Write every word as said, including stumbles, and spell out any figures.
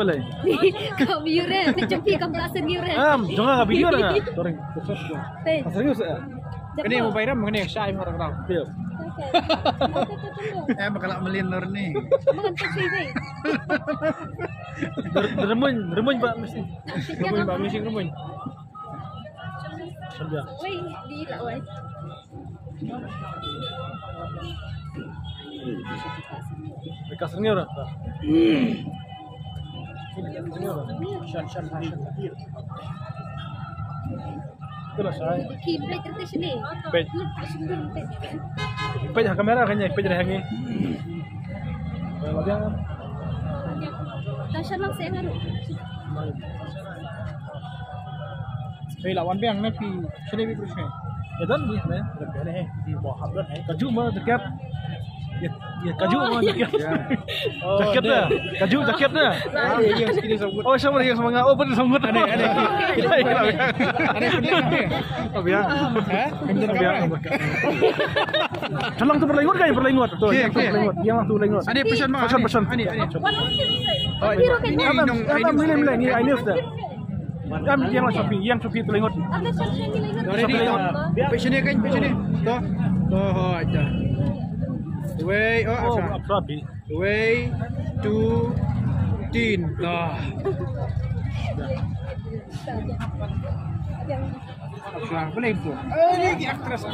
Balei? Kam ïoh re, ka jong phi kam ka syrngiew re. Am, jong nga ka video na nga. Sorry. Te. Ka syrngiew sa. Kane mobile ram, kane shai mar ram. Iya. Eh, bakal melin nor ni. Makan taxi deh. Remuin, remuin ba mesti. Remuin ba mesti remuin. Sambil. Wei, di lah wei. Ka syrngiew ra. Shan, shan, shan. Ito na siya. Ki peit riti sini. Peit. Peit ha kamera kane, peit ra hangne. Wala biang. Ta shan lang sa nga ru. Hei, la wan biang ne phi, shane phi pyrshah. Ya don ni ne. Ka ju ma jaket. Ya, ya, ka ju ma jaket. Jaket na. Ka ju jaket na. Oh, sama dia sama nga. Oh, betul sama. Ane, ane. Ane, ane. Oh, biang. Ha? Biang. Tolong tu perlai ngut kan, perlai ngut. Tu, okey, yang tu okey. Perlai ngut. Yang tu perlai ngut. Ane, pesan ma. Pesan, ane, pesan. Ane, ane. Oh, ini, ini, ini, ini, ini, ini, ini. Kan yang shopping, yang shopping tu lengot. Ready? Picture ni kan, picture ni. Tu. Tu, ho, aja. Wei, oh, oh, asa. Apa bi? Wei, tu, tin. Tu. Asa, boleh tu. Eh, ini aktris.